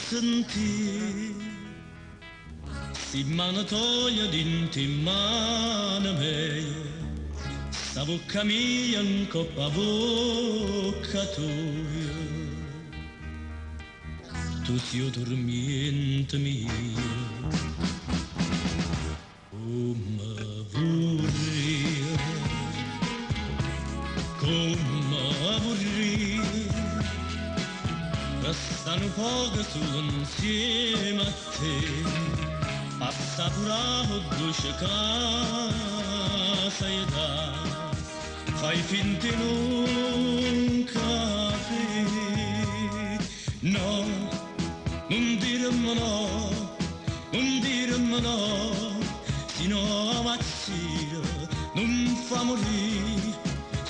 sentì Sti mmane toje dint' 'e mmane meje 'Sta vocca mia 'ncopp' 'a vocca toja Tu si' 'o turmiento mio Comme vurria Comme vurria Restà nu poco sulo 'nzieme a te P'assapurà 'o ddoce ca saje dà Fai finta 'e nun capì No, nun dirme no, nun dirme no Si no m'acciro nun fa murì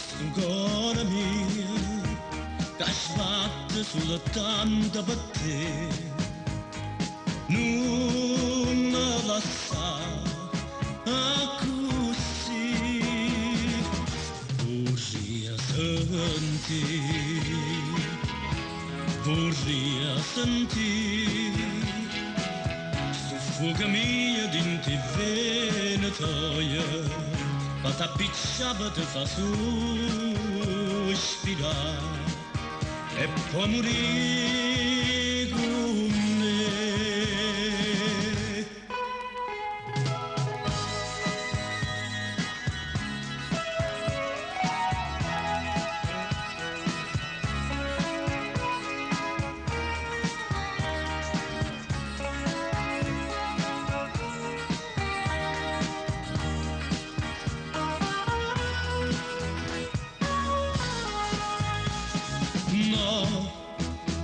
Stu core mio ca sbatte sultanto pe' te Nun me lassà accussì Vurria sentì Vurria sentì Stu fuoco mio dint' 'e vene toje Ma t'appiccia pe' te fa suspirà E po' murì cu me. No,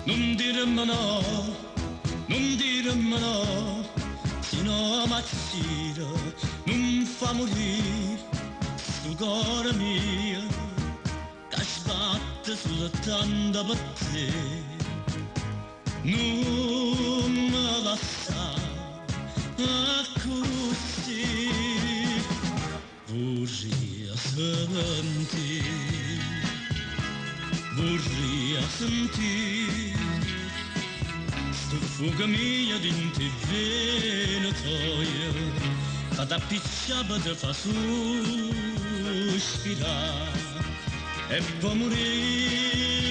nun dirme no, nun dirme no, si no m'acciro, nun fa murì stu core mio ca sbatte sultanto pe' te. Nun me lassà accussì Vurria sentì Vurria sentì Stu fuoco mio dint' 'e vene toje Ca t'appiccia pe' te fa suspirà E po' murì.